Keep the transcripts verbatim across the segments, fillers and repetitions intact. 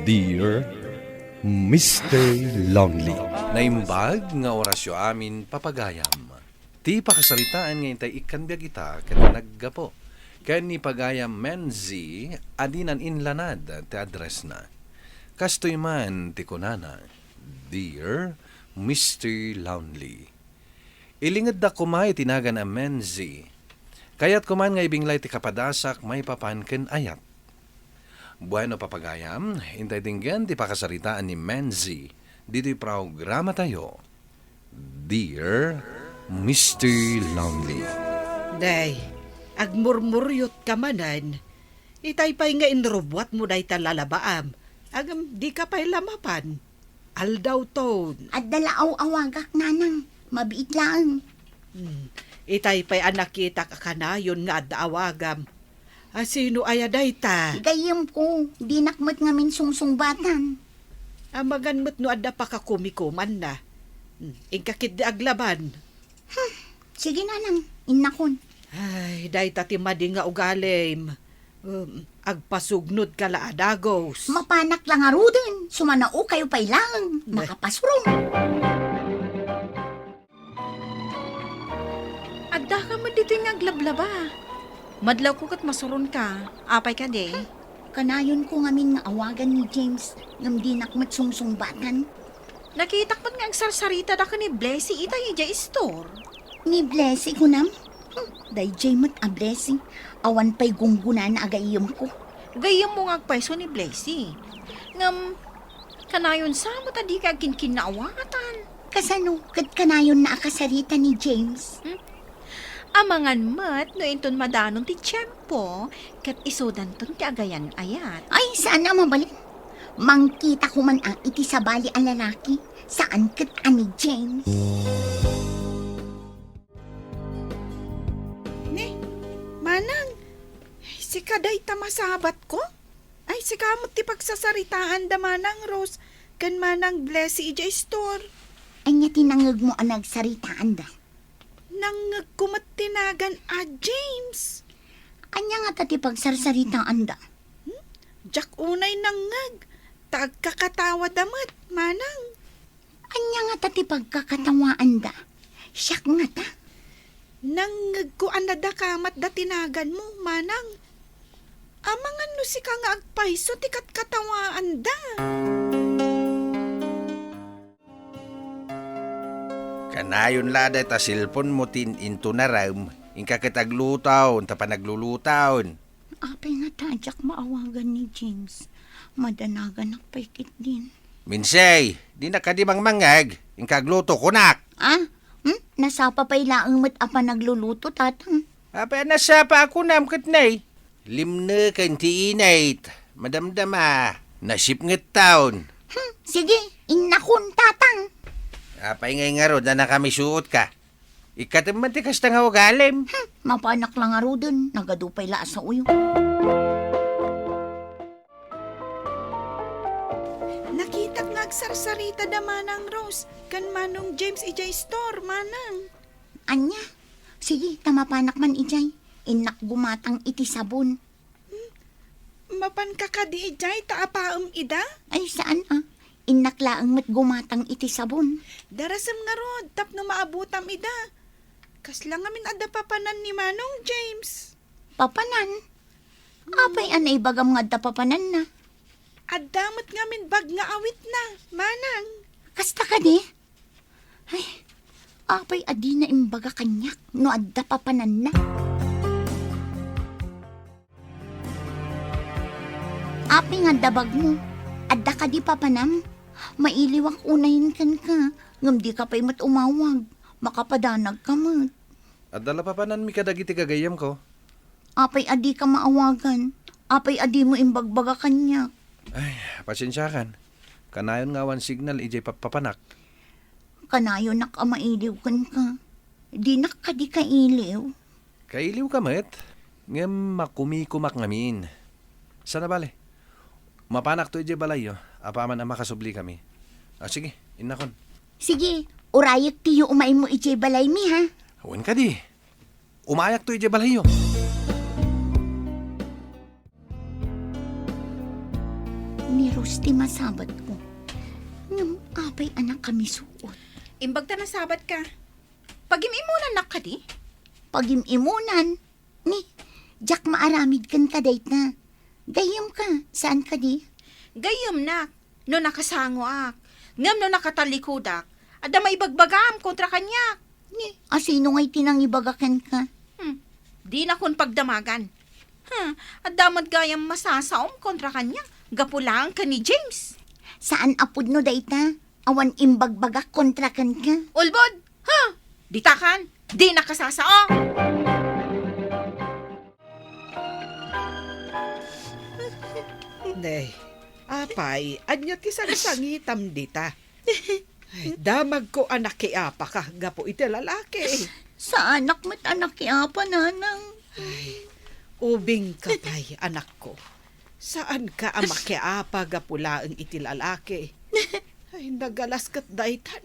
Dear Mister Lonely. Naimbag nga orasyo amin, papagayam. Ti pakasaritaan nga intay ikkan biag ita ket naggapu ken ni pagayam Menzi a dinan inlanad ti addressna. Kastoy man ti kunana, Dear Mister Lonely. Ilingedda koma iti nagan a Menzi. Kayat koman nga ibinglay ti kapadasak maipapan ken ayat. Bueno, papagayam, intay denggen ti pakasaritaan ni Menzi ditoy programatayo, Dear Mister Lonely. Day, agmurmuriot ka manen. Itay pay nga inrubbuatmo dayta lalabaam, ngem dika pay la mapan. Aldawton. Adda la aw-awagak, nanang. Mabiit laeng. Hmm. Itay pay a nakitak a kanayon nga adda awagam. A sino aya dayta? Gayyemko, dinak met ngamin sungsungbatan. Amangan met no adda pakakumikumanna. Hmm. Inka ketdi aglaban. Hmm. Sige, nanang, innakon. Ay, dayta ti madi nga ugalim. Um, agpasugnod ka la a dagus. Mapanak la ngaruden, sumanaokayo pay laeng. Be. Nakapasurom. Addaka met ditoy nga aglablaba. Madlawko ket masuronka. Apay kadi? Kanayonko ngamin nga awagan ni James, ngem dinak met sungsungbatan. Nakitak met nga agsarsarita daka ni Blessy ita idiay istor. Ni Blessy, kunam? Hmm, daydiay met a Blessy. Awan pay gunggonana a gayyemko. Gayyemmo nga agpayso ni Blessy. Ngem, kanayon sa met a dika agkinkinnaawatan. Kasano? Ket kanayonna a kasarita ni James? Hmm? Amangan met no inton madanon ti tiempo, ket isudanton ti agayan-ayat. Ay, saan a mabalin. Mangkitako man a iti sabali a lalaki, saan ket a ni James. Ni, Manang, sika dayta masabatko? Ay, sika met ti pagsasaritaan da Manang Rose ken Manang Blessy idiay istor. Ania ti nangngegmo a nagsaritaanda? Nangngegko met ti nagan a James. Ania ngata ti pagsarsaritaanda? Hmm? Diak unay nangngeg, ta agkakatawada met, Manang. Ania ngata ti pagkakatawaanda? Siak ngata? Nangngegko a nadakamatda ti naganmo, Manang. Amangan no sika nga agpayso ti katkatawaanda. Kanayon la dayta cellphone mo ti intunarem, inka ket agluton ta panagluluton. Apay ngata a diak maawagan ni James? Madanaganak pay ketdin. Minsay, dinak kadi mangmangngeg, inka agluto kunak. Ah? Hmm? Nasapa pay laeng met a panagluluto, Tatang. Apay a nasapa a kunam ket nay? Limneken ti init. Madamdama. Nasipnget taon. Hmm, sige, innakon, Tatang. Apay ngay ngarud a nakamisuot ka? Ikkatem man ti kasta nga ugalim. Hmm, mapanak la ngaruden, nagadu pay la a saoyo. Nakitak nga agsarsarita da Manang Rose ken Manong James idiay store, Manang. Ania? Sige, ta mapanak man idiay. Innak gumatang iti sabon. Hmm? Mapanka kadi idiay ta apaem ida? Ay, saan a. Innak laeng met gumatang iti sabon. Darasem ngarud tapno maabutam ida. Kasla ngamin adda papanan ni Manong James. Papanan? Apay a naibagam nga adda papananna? Adda met ngamin bag nga awitna, Manang. Kasta kadi? Ay, apay a dina imbaga kaniak no adda papananna? Apay nga adda bagmo? Adda kadi papanam? Mailiwak unayen kenka, ngem dika pay met umawag. Makapadanagka met. Adda la papananmi kadagiti gagayyemko. Apay a dika maawagan? Apay a dimo imbagbaga kaniak? Ay, pasensiakan. Kanayon nga awan signal idiay pappapanak. Kanayonak a mailiw kenka. Dinak kadi kailiw? Kailiwka met, ngem makumikumak ngamin. Sana bale, mapanakto idiay balayyo, apaman a makasublikami. Ah, sige, innakon. Sige, urayek ti umaymo idiay balaymi, ha? Wen kadi. Umayakto idiay balayyo. Ni Pusti masabatko. Ngem apay a nakamisuot? Imbag ta nasabatka. Pagim-imonannak kadi? Pagim-imonan? Ni, diak maaramid kenka dayta. Gayyemka, saan kadi? Gayyemnak, no nakasangoak. Ngem no nakatalikudak, adda maibagbagaam kontra kaniak. Ni, asino ngay ti nangibaga kenka? Hmm, dinakon pagdamagan. Hmm, adda met gayam masasaom kontra kaniak, gapu laeng ken ni James. Saan a pudno dayta? Awan imbagbagak kontra kenka. Ulbod! Ha? Ditakan! Di nakasasao! Nay, apay, ania ti sangsangitam dita? Ay, damagko a nakiapaka gapu iti lalaki. Saanak met a nakiapa, nanang. Ay, ubingka pay, anakko. Saanka a makiapa gapu laeng iti lalaki. Ay, nagalas ket daytan.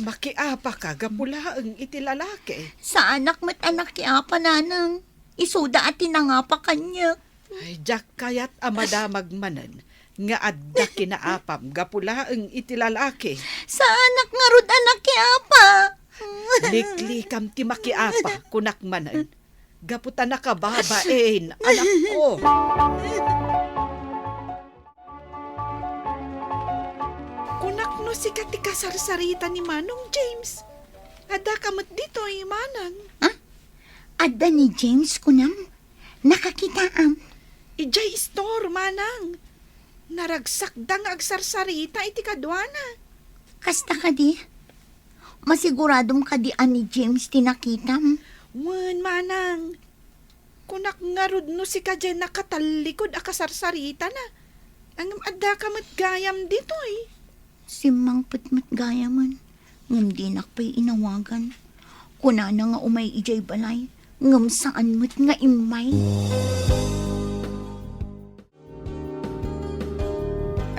Makiapaka gapu laeng iti lalaki. Saanak met a nakiapa, nanang. Isuda a ti nangapa kaniak. Ay, diak kayat a madamag manen nga adda kinaapam gapu laeng iti lalaki. Saanak ngarud a nakiapa. Liklikam ti makiapa, kunak manen. Gapu ta nakababain, anakko. Kunak no sika ti kasarsarita ni Manong James. Addaka met ditoy, Manang. Ah? Adda ni James, kunam? Nakakitaam? Idiay store, Manang. Naragsakda nga agsarsarita iti kaduana. Kasta kadi? Masiguradom kadi a ni James ti nakitam? Wen, Manang. Kunak ngarud no sika diay nakatallikod a kasarsaritana. Ngem addaka met gayam ditoy. Simmangpet met gayamen, ngem dinak pay inawagan. Kunana nga umay idiay balay, ngem saan met nga immay.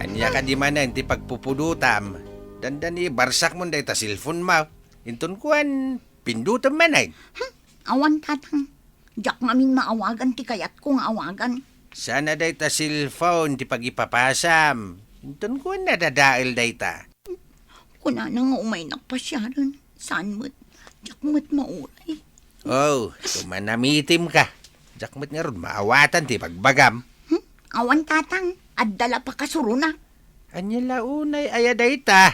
Ania kadi manen ti pagpupudotam? Dandani, barsakmon dayta cellphone-mo. Inton kuan, pindutem manen. Hmm, awan, tatang. Diak ngamin maawagan ti kayatko nga awagan. Saan a dayta cellphone ti pagipapasam. Inton kuan, nadadael dayta. Kunana nga umaynak pasiaren. Saan met? Diak met mauray. Oh, tumanamitim ka. Diak met ngarud maawatan ti bagbagam. Hmm? Awan, tatang. Adda la pakasurona. Ania la unay aya dayta?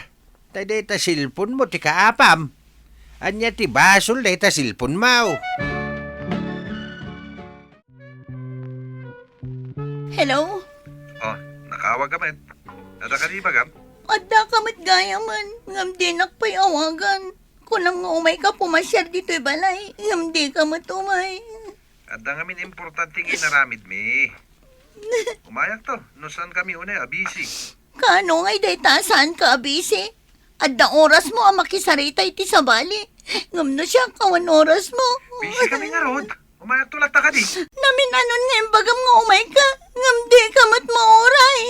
Ta dayta cellphone-mo ti kaapam. Ania ti basol dayta cellphone-mo? Hello? Oh, nakaawag ka met. Adda kadi ibagam? Adda ka met gayamen, ngem dinak pay awagan. Kunam nga umay ka pumasiar ditoy balay, ngem di ka met umay. Adda ngamin importante nga inaramid mi. Umayak to, no saan kami unay a busy. Kaano ngay dayta a saan ka a busy? Adda oras mo a makisarita iti sabali. Ngem no siak, awan oras mo. Busy kami ngarud. Umayak to latta kadi. Namin-anon nga imbagam nga umay ka, ngem di ka met mauray.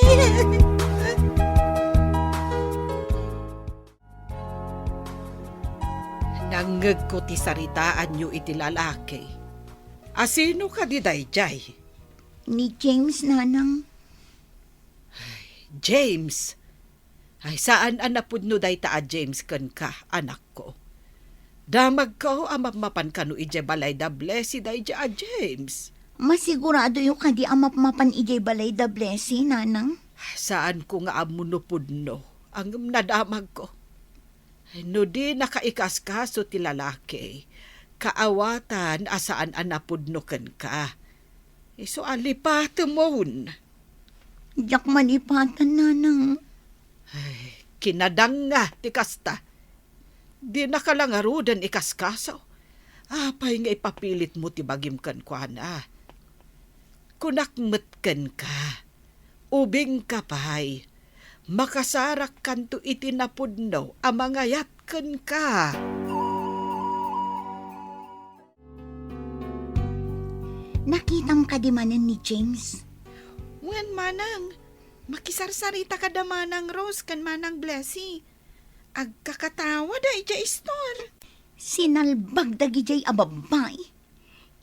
Nangngegko ti saritaanyo iti lalaki. Asino kadi daydiay? Ni James, nanang. James? Ay, saan a napudno dayta a James kenka, anakko. Damagko a mapmapan kano idiay balay da Blessy daydiay a James. Masiguradoyo kadi a mapmapan idiay balay da Blessy, nanang? Saanko nga ammo no pudno, ngem nadamagko. No dinaka ikaskaso ti lalaki, kaawatan a saan a napudno kenka. Isu a lipatemon. Diak malipatan, nanang. Ay, kinadanga ti kasta. Dinaka la ngaruden ikaskaso. Apay nga ipapilitmo ti bagim kenkuana? Kunak met kenka, ubingka pay, makasarakkanto iti napudno a mangayat kenka. Nakitam kadi manen ni James? Wen, manang. Makisarsarita kada Manang Rose ken Manang Blessy. Agkakatawada idiay istor. Sinalbag dagidiay a babbai.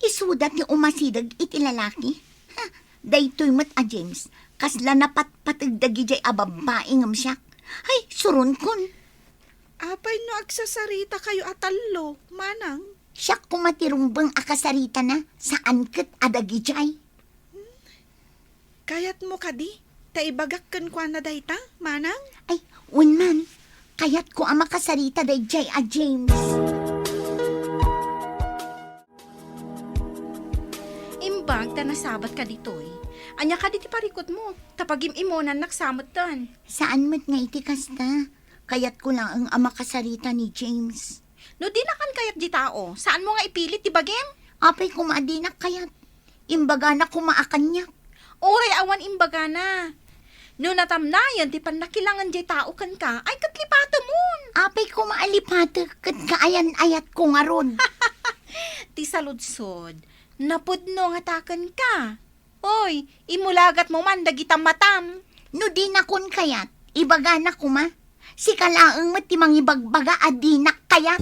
Isuda ti umasideg iti lalaki. Ha, daytoy met a James, Kasla napatpateg dagidiay a babbai ngem siak. Ay, suronkon. Apay no agsasaritakayo a tallo, manang? Siak koma ti rumbeng a kasaritana, saan ket a dagidiay. Kayatmo kadi ta ibagak kenkuana dayta, manang? Ay, wen man. Kayatko a makasarita daydiay a James. Imbag ta nasabatka ditoy. Ania kadi ti parikutmo? Ta pagim-imonannak sa metten. Saan met nga iti kasta. Kayatko laeng a makasarita ni James. No dinakan kayat di tao, saanmo nga ipilit ti bagim? Apay koma a dinak kayat. Imbagana koma a kaniak. Uray awan imbagana. No natamnayen ti pannakilangen diay tao kenka, ay ket lipatemon. Apay koma a lipatek ket kaayan-ayatko ngarud. Ti saludsod, napudno ngata kenka? Oy, imulagatmo man dagita matam. No dinakon kayat, ibagana koma. Sika laeng met ti mangibagbaga a dinak kayat.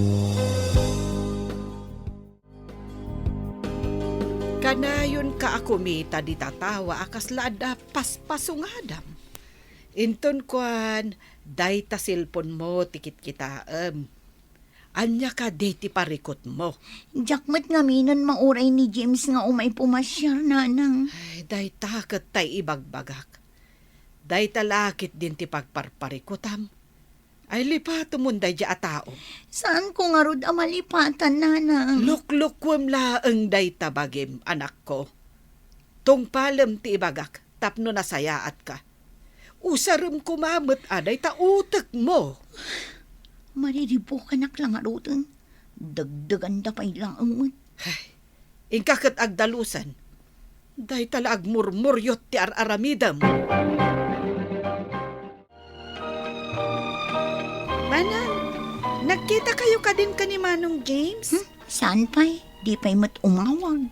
Kanayonka a kumita dita tawa a kasla adda paspasungadam. Inton kuan, dayta cellphone-mo ti kitkitaem. Ania kadi ti parikutmo? Diak met ngaminen mauray ni James nga umay pumasiar, nanang. Ay, dayta ket tay ibagbagak. Dayta la ketdin ti pagparparikutam. Ay, lipatemon daydiay a tao. Saanko ngarud a malipatan, nanang. Luklukuem laeng dayta bagim, anakko. Tungpalem ti ibagak tapno nasayaatka. Usarem koma met a dayta utekmo. Mariribukanak la ngaruden. Dagdaganda pay laeng met. Ay, inka ket agdalusen. Dayta la agmurmuryot ti ar-aramidem. Manang, nagkitakayo kadin ken ni Manong James? Hmm? Saan pay? Di pay met umawag.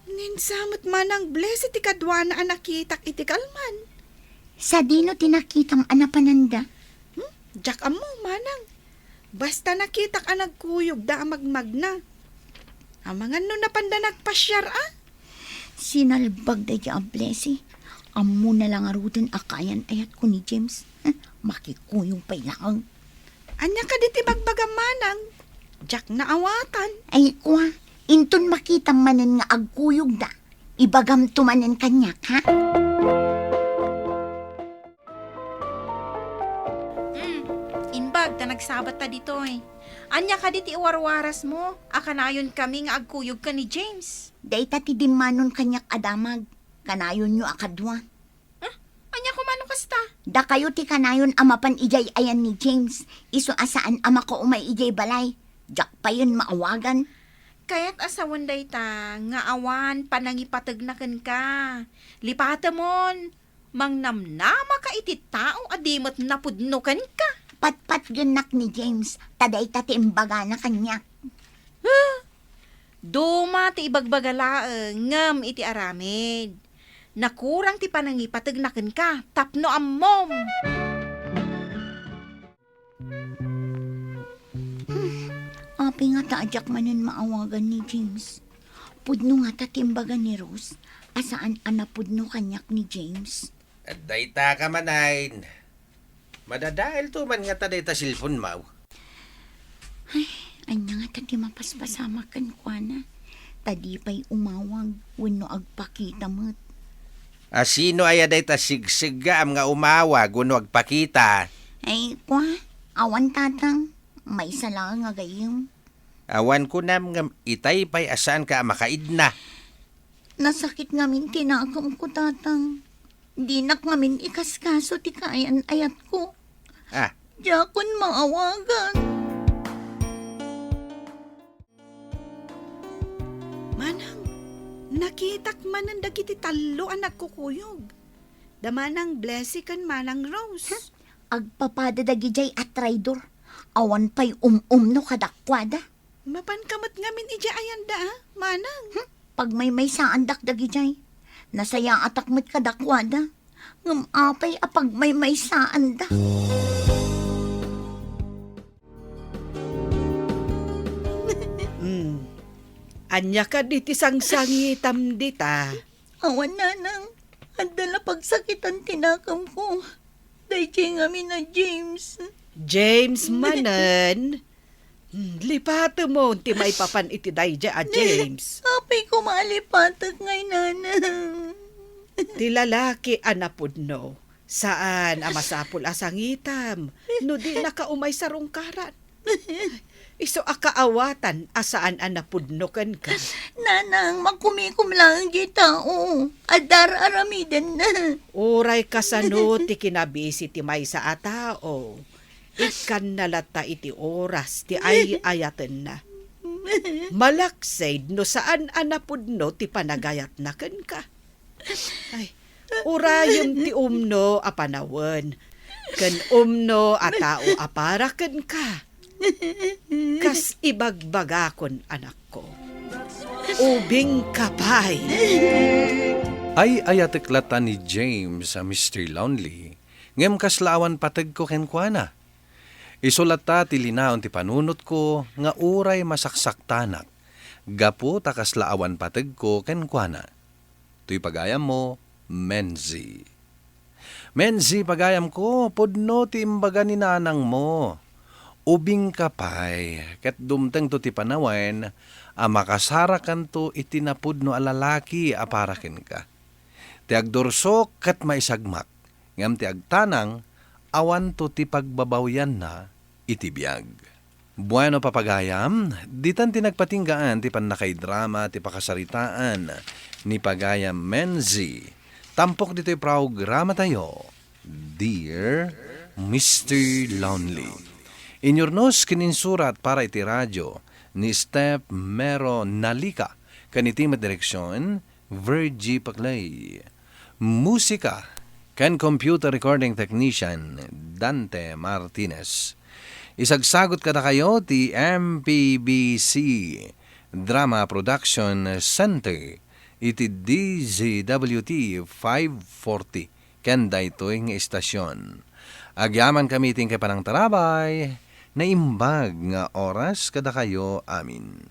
Ninsa met Manang Blessy ti kaduana a nakitak iti kalman. Sadino ti nakitam a napananda? Hmm? Diak ammo, Manang. Basta nakitak a nagkuyogda a magmagna. Amangan no napanda nagpasiar, a? Sinalbag daydiay a Blessy. Ammona la ngaruden a kaayan-ayatko ni James. Makikuyog pay laeng. Ania kadi ti bagbagam, Manang? Diak naawatan. Ay, kua, inton makitam manen nga agkuyogda, ibagamto manen kaniak, ha? Hmm, imbag ta nagsabatta ditoy. Ania kadi ti iwarwarasmo a kanayonkami nga agkuyog ken ni James? Dayta ti dimmanon kaniak a damag. Kanayonyo a kadua. Huh? Ania koma no kasta? Dakayo ti kanayon a mapan idiay ayan ni James, isu a saan a makaumay idiay balay. Diak payen maawagan. Kayat a sawen dayta nga awan panangipategna kenka. Lipatemon, mangnamnamaka iti tao a di met napudno kenka. Patpatgennak ni James, ta dayta ti imbagana kaniak. Huh? Duma ti ibagbaga laeng ngem iti aramid. Nakurang ti panangipategna kenka tapno ammom. Hmm, apay ngata a diak manen maawagan ni James? Pudno ngata ti imbaga ni Rose a saan a napudno kaniak ni James. Dayta ka manen. Madadaelto man ngata dayta cellphone-mo. Ay, ania ngata ti mapaspasamak kenkuana? Ta di pay umawag wenno agpakita met. A sino aya dayta sigseggaam nga umawag wenno agpakita? Ay, kua, awan, tatang. Maysa laeng a gayyem. Awan kunam ngem itay pay a saanka a makaidna. Nasakit ngamin ti nakemko, tatang. Dinak ngamin ikaskaso ti kaayan-ayatko. Ah. Diakon maawagan. Manang, nakitak manen dagiti tallo a nagkukuyog. Da Manang Blessy ken Manang Rose. Huh? Agpapada dagidiay a traidor. Awan pay um-umno kadakuada. Mapanka met ngamin idiay ayanda, a, Manang? Hmm? Pagmaymaysaandak dagidiay. Nasayaatak met kadakuada. Ngem apay a pagmaymaysaanda? Hmm. Ania kadi ti sangsangitam dita? Awan, Nanang. Adda la pagsakitan ti nakemko. Daydiay ngamin a James. James manen? Hmm, lipatemon ti maipapan iti daydiay a James. Apay koma a lipatek ngay nana. Ti lalaki a napudno, saan a masapul a sangitam no dinaka umay sarungkaran. Isu a kaawatan a saan a napudno kenka. Nanang, makumikom laeng diay tao. Adda ar-aramidenna. Uray kasano ti kinabisi ti maysa a tao, ikkanna latta iti oras ti ay-ayatenna. Malaksid no saan a napudno ti panagayatna kenka. Ay, urayem ti umno a panawen, ken umno a tao a para kenka. Kas ibagbagakon, anakko, ubingka pay. Ay-ayatek latta ni James a Mister Lonely, ngem kasla awan pategko kenkuana. Isu latta ti linaon ti panunotko nga uray masaksaktanak, gapu ta kasla awan pategko kenkuana. Toy pagayammo, Menzi. Menzi, pagayamko, pudno ti imbaga ni nanangmo. Ubingka pay, ket dumtengto ti panawen a makasarakanto iti napudno a lalaki a para kenka. Ti agdursok ket maisagmak, ngem ti agtanang, awanto ti pagbabawianna iti biag. Bueno, papagayam, ditan ti nagpatinggaan ti pannakaidrama ti pakasaritaan ni pagayam Menzi. Tampok ditoy programatayo, Dear Mister Lonely. Inyurnos ken insurat para iti radio ni Steph Mero Nalica, ken iti met direksion, Virgie Paclay. Musika ken computer recording technician, Dante Martinez. Isagsagut kadakayo ti M P B C Drama Production Center iti D Z W T five forty ken daytoy nga istasion. Agyamankami ti inkay panangtarabay, naimbag nga oras kadakayo amin.